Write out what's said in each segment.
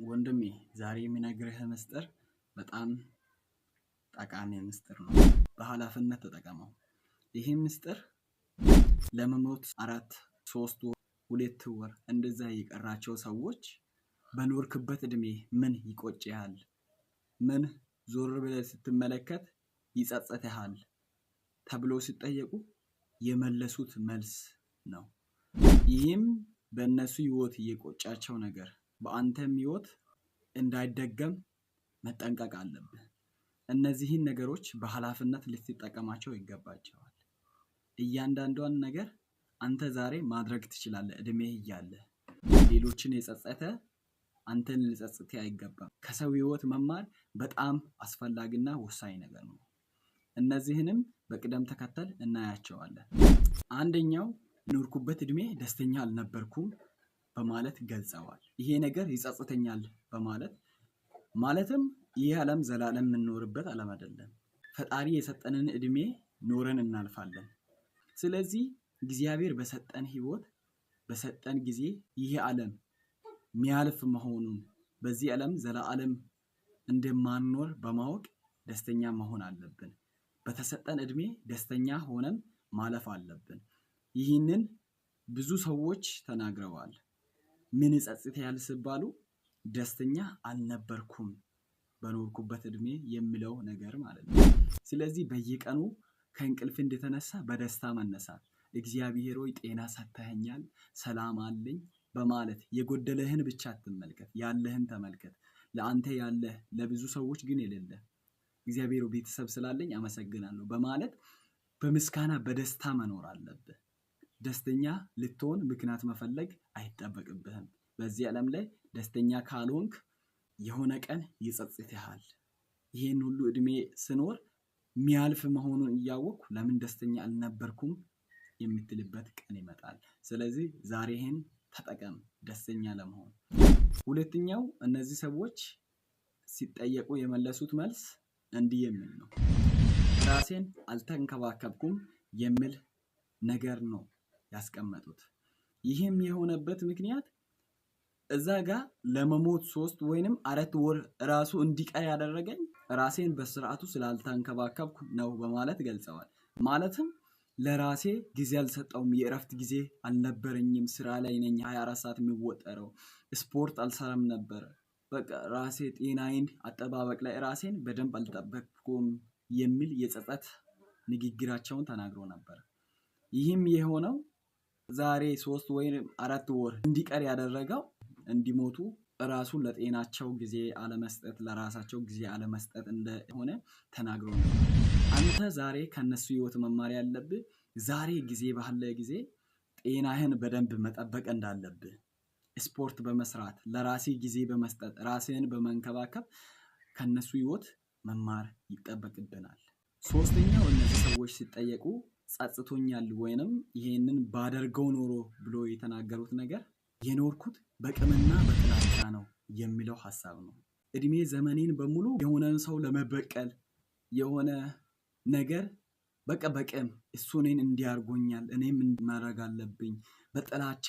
ወንድሜ፣ ዛሬ የምነግርህ ምስጢር በጣም ጠቃሚ ምስጢር ነው። በኃላፊነት ተጠቀመው። ይህም ምስጢር ለመሞት 4፣ 3 ወር፣ 2 ወር እንደዛ የቀራቸው ሰዎች በኖርክበት እድሜ ምን ይቆጭሃል? ምን ዞር ብለህ ስትመለከት ይጸጽትሃል? ተብሎ ሲጠየቁ የመለሱት መልስ ነው። ይህም በእነሱ ህይወት የቆጫቸው ነገር በአንተም ህይወት እንዳይደገም መጠንቀቅ አለብህ። እነዚህን ነገሮች በኃላፊነት ልትጠቀማቸው ይገባቸዋል። እያንዳንዷን ነገር አንተ ዛሬ ማድረግ ትችላለህ፣ እድሜህ እያለ። ሌሎችን የጸጸተ አንተን ሊጸጽትህ አይገባም። ከሰው ህይወት መማር በጣም አስፈላጊና ወሳኝ ነገር ነው። እነዚህንም በቅደም ተከተል እናያቸዋለን። አንደኛው ኖርኩበት እድሜ ደስተኛ አልነበርኩም በማለት ገልጸዋል። ይሄ ነገር ይጸጽተኛል በማለት፣ ማለትም ይህ ዓለም ዘላለም የምንኖርበት ዓለም አይደለም። ፈጣሪ የሰጠንን እድሜ ኖረን እናልፋለን። ስለዚህ እግዚአብሔር በሰጠን ህይወት፣ በሰጠን ጊዜ ይህ ዓለም ሚያልፍ መሆኑን፣ በዚህ ዓለም ዘላለም እንደማንኖር በማወቅ ደስተኛ መሆን አለብን። በተሰጠን እድሜ ደስተኛ ሆነን ማለፍ አለብን። ይህንን ብዙ ሰዎች ተናግረዋል። ምን ይጸጽትሃል ሲባሉ ደስተኛ አልነበርኩም በኖርኩበት እድሜ የሚለው ነገር ማለት ነው። ስለዚህ በየቀኑ ከእንቅልፍ እንደተነሳ በደስታ መነሳት፣ እግዚአብሔር ሆይ ጤና ሰጥተኸኛል፣ ሰላም አለኝ በማለት የጎደለህን ብቻ አትመልከት፣ ያለህን ተመልከት። ለአንተ ያለህ ለብዙ ሰዎች ግን የሌለ፣ እግዚአብሔር ቤተሰብ ስላለኝ አመሰግናለሁ በማለት በምስጋና በደስታ መኖር አለብህ። ደስተኛ ልትሆን ምክንያት መፈለግ አይጠበቅብህም። በዚህ ዓለም ላይ ደስተኛ ካልሆንክ የሆነ ቀን ይጸጽትሃል። ይሄን ሁሉ እድሜ ስኖር የሚያልፍ መሆኑን እያወቅኩ ለምን ደስተኛ አልነበርኩም የምትልበት ቀን ይመጣል። ስለዚህ ዛሬህን ተጠቀም ደስተኛ ለመሆን። ሁለተኛው እነዚህ ሰዎች ሲጠየቁ የመለሱት መልስ እንዲህ የሚል ነው። ራሴን አልተንከባከብኩም የሚል ነገር ነው ያስቀመጡት። ይህም የሆነበት ምክንያት እዛ ጋር ለመሞት 3 ወይንም 4 ወር ራሱ እንዲቀር ያደረገኝ ራሴን በስርዓቱ ስላልተንከባከብኩ ነው በማለት ገልጸዋል። ማለትም ለራሴ ጊዜ አልሰጠውም፣ የእረፍት ጊዜ አልነበረኝም፣ ስራ ላይ ነኝ 24 ሰዓት የሚወጠረው፣ ስፖርት አልሰራም ነበር። በቃ ራሴ ጤናዬን አጠባበቅ ላይ ራሴን በደንብ አልጠበቅኩም የሚል የጸጸት ንግግራቸውን ተናግሮ ነበር። ይህም የሆነው ዛሬ 3 ወይም 4 ወር እንዲቀር ያደረገው እንዲሞቱ ራሱን ለጤናቸው ጊዜ አለመስጠት፣ ለራሳቸው ጊዜ አለመስጠት እንደሆነ ተናግሮ ነበር። አንተ ዛሬ ከነሱ ህይወት መማር ያለብህ ዛሬ ጊዜ ባለ ጊዜ ጤናህን በደንብ መጠበቅ እንዳለብህ፣ ስፖርት በመስራት፣ ለራሴ ጊዜ በመስጠት፣ ራስህን በመንከባከብ ከነሱ ህይወት መማር ይጠበቅብናል። ሶስተኛው እነዚህ ሰዎች ሲጠየቁ ጸጽቶኛል ወይንም ይሄንን ባደርገው ኖሮ ብሎ የተናገሩት ነገር የኖርኩት በቂምና በጥላቻ ነው የሚለው ሀሳብ ነው። እድሜ ዘመኔን በሙሉ የሆነን ሰው ለመበቀል፣ የሆነ ነገር በቃ በቂም እሱ እኔን እንዲያርጎኛል እኔም ማድረግ አለብኝ፣ በጥላቻ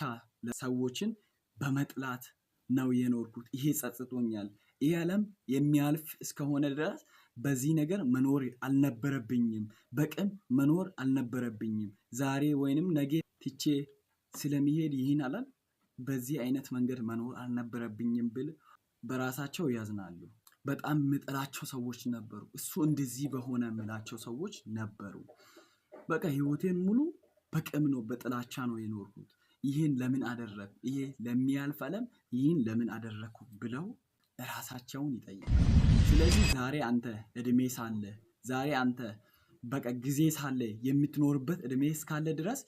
ሰዎችን በመጥላት ነው የኖርኩት። ይሄ ጸጽቶኛል። ይሄ ዓለም የሚያልፍ እስከሆነ ድረስ በዚህ ነገር መኖር አልነበረብኝም። በቂም መኖር አልነበረብኝም። ዛሬ ወይንም ነገ ትቼ ስለሚሄድ ይህን ዓለም በዚህ አይነት መንገድ መኖር አልነበረብኝም ብል በራሳቸው ያዝናሉ። በጣም የምጠላቸው ሰዎች ነበሩ። እሱ እንደዚህ በሆነ የምላቸው ሰዎች ነበሩ። በቃ ህይወቴን ሙሉ በቂም ነው፣ በጥላቻ ነው የኖርኩት። ይህን ለምን አደረግኩ? ይሄ ለሚያልፍ ዓለም ይህን ለምን አደረግኩ ብለው ራሳቸውን ይጠይቃሉ። ስለዚህ ዛሬ አንተ እድሜ ሳለ፣ ዛሬ አንተ በቃ ጊዜ ሳለ፣ የምትኖርበት እድሜ እስካለ ድረስ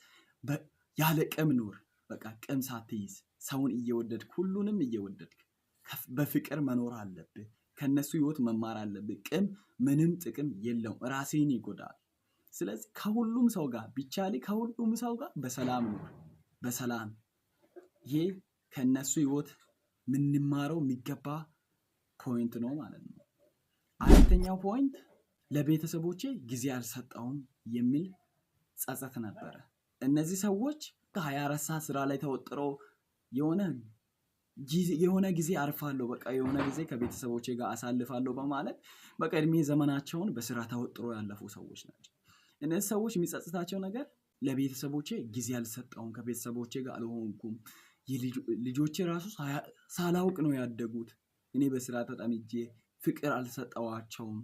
ያለ ቂም ኑር። በቃ ቂም ሳትይዝ ሰውን እየወደድክ፣ ሁሉንም እየወደድክ በፍቅር መኖር አለብህ። ከነሱ ህይወት መማር አለብህ። ቂም ምንም ጥቅም የለውም፣ ራስህን ይጎዳል። ስለዚህ ከሁሉም ሰው ጋር ቢቻል ከሁሉም ሰው ጋር በሰላም ኑር። በሰላም። ይሄ ከነሱ ህይወት የምንማረው የሚገባ point ነው ማለት ነው። አራተኛው point ለቤተሰቦቼ ጊዜ አልሰጠውም የሚል ጸጸት ነበረ። እነዚህ ሰዎች ከ24 ሰዓት ስራ ላይ ተወጥረው የሆነ የሆነ ጊዜ አርፋለሁ፣ በቃ የሆነ ጊዜ ከቤተሰቦቼ ጋር አሳልፋለሁ በማለት በቃ እድሜ ዘመናቸውን በስራ ተወጥሮ ያለፉ ሰዎች ናቸው። እነዚህ ሰዎች የሚጸጽታቸው ነገር ለቤተሰቦቼ ጊዜ አልሰጠሁም፣ ከቤተሰቦቼ ጋር አልሆንኩም፣ ልጆቼ ራሱ ሳላውቅ ነው ያደጉት፣ እኔ በስራ ተጠምጄ ፍቅር አልሰጠዋቸውም፣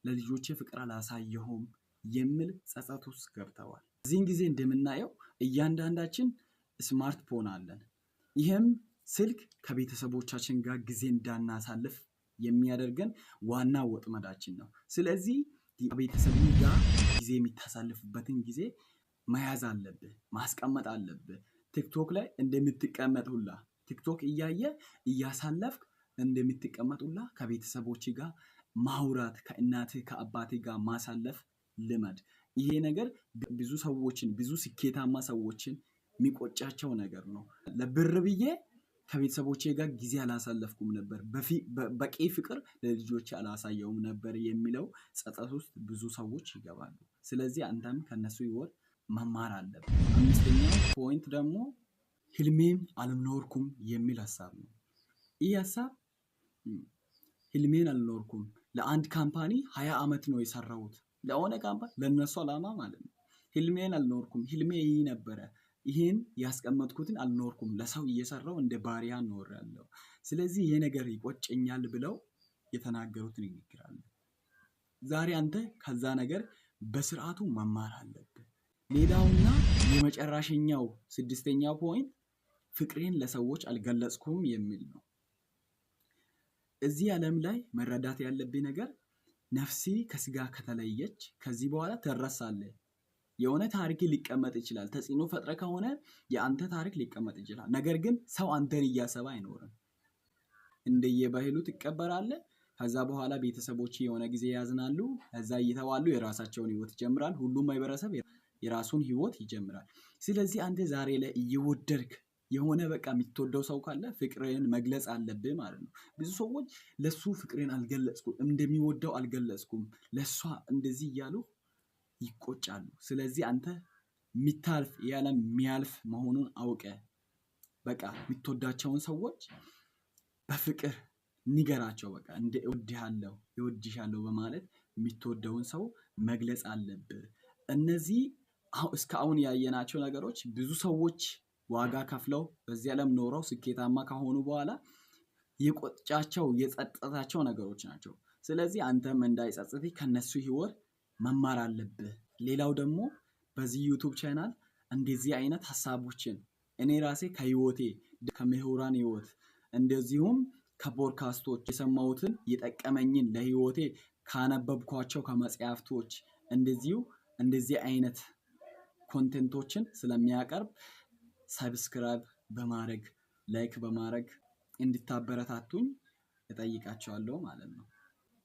ለልጆቼ ፍቅር አላሳየሁም የሚል ጸጸት ውስጥ ገብተዋል። እዚህን ጊዜ እንደምናየው እያንዳንዳችን ስማርትፎን አለን። ይህም ስልክ ከቤተሰቦቻችን ጋር ጊዜ እንዳናሳልፍ የሚያደርገን ዋና ወጥመዳችን ነው። ስለዚህ ከቤተሰብ ጋር ጊዜ የምታሳልፍበትን ጊዜ መያዝ አለብህ፣ ማስቀመጥ አለብህ። ቲክቶክ ላይ እንደምትቀመጥ ሁላ ቲክቶክ እያየ እያሳለፍክ እንደምትቀመጥ ሁላ ከቤተሰቦች ጋር ማውራት፣ ከእናትህ ከአባትህ ጋር ማሳለፍ ልመድ። ይሄ ነገር ብዙ ሰዎችን፣ ብዙ ስኬታማ ሰዎችን የሚቆጫቸው ነገር ነው። ለብር ብዬ ከቤተሰቦቼ ጋር ጊዜ አላሳለፍኩም ነበር፣ በቂ ፍቅር ለልጆቼ አላሳየውም ነበር የሚለው ጸጸት ውስጥ ብዙ ሰዎች ይገባሉ። ስለዚህ አንተም ከነሱ ህይወት መማር አለብህ። አምስተኛው point ደግሞ ህልሜን አልኖርኩም የሚል ሀሳብ ነው። ይህ ሀሳብ ህልሜን አልኖርኩም፣ ለአንድ company 20 ዓመት ነው የሰራሁት፣ ለሆነ company፣ ለነሱ አላማ ማለት ነው። ህልሜን አልኖርኩም፣ ህልሜ ይህ ነበረ፣ ይህን ያስቀመጥኩትን አልኖርኩም፣ ለሰው እየሰራው እንደ ባሪያ ኖሬያለሁ። ስለዚህ ይሄ ነገር ይቆጨኛል ብለው የተናገሩት ንግግር አለ። ዛሬ አንተ ከዛ ነገር በስርዓቱ መማር አለብህ። ሌላውና የመጨረሻኛው ስድስተኛው point ፍቅሬን ለሰዎች አልገለጽኩም የሚል ነው። እዚህ ዓለም ላይ መረዳት ያለብህ ነገር ነፍሲ ከስጋ ከተለየች ከዚህ በኋላ ትረሳለህ። የሆነ ታሪክ ሊቀመጥ ይችላል። ተጽዕኖ ፈጥረ ከሆነ የአንተ ታሪክ ሊቀመጥ ይችላል። ነገር ግን ሰው አንተን እያሰበ አይኖርም። እንደየባህሉ ትቀበራለህ። ከዛ በኋላ ቤተሰቦች የሆነ ጊዜ ያዝናሉ። ከዛ እየተባሉ የራሳቸውን ህይወት ይጀምራል። ሁሉም ማህበረሰብ የራሱን ህይወት ይጀምራል። ስለዚህ አንተ ዛሬ ላይ እየወደድክ የሆነ በቃ የምትወደው ሰው ካለ ፍቅርህን መግለጽ አለብህ ማለት ነው። ብዙ ሰዎች ለሱ ፍቅሬን አልገለጽኩም፣ እንደሚወደው አልገለጽኩም፣ ለሷ እንደዚህ እያሉ ይቆጫሉ። ስለዚህ አንተ የሚታልፍ የዓለም የሚያልፍ መሆኑን አውቀ በቃ የምትወዳቸውን ሰዎች በፍቅር ንገራቸው። በቃ እንደ እወድሃለሁ፣ እወድሻለሁ በማለት የምትወደውን ሰው መግለጽ አለብህ። እነዚህ እስካሁን ያየናቸው ነገሮች ብዙ ሰዎች ዋጋ ከፍለው በዚህ ዓለም ኖረው ስኬታማ ከሆኑ በኋላ የቆጫቸው የጸጸታቸው ነገሮች ናቸው። ስለዚህ አንተም እንዳይጸጽትህ ከነሱ ህይወት መማር አለብህ። ሌላው ደግሞ በዚህ ዩቲዩብ ቻናል እንደዚህ አይነት ሀሳቦችን እኔ ራሴ ከህይወቴ፣ ከምሁራን ህይወት፣ እንደዚሁም ከፖድካስቶች የሰማሁትን የጠቀመኝን ለህይወቴ ካነበብኳቸው ከመጽሐፍቶች እንደዚሁ እንደዚህ አይነት content ኦችን ስለሚያቀርብ subscribe በማድረግ like በማድረግ እንድታበረታቱኝ እጠይቃቸዋለሁ ማለት ነው።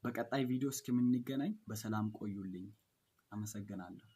በቀጣይ ቪዲዮ እስከምንገናኝ በሰላም ቆዩልኝ። አመሰግናለሁ።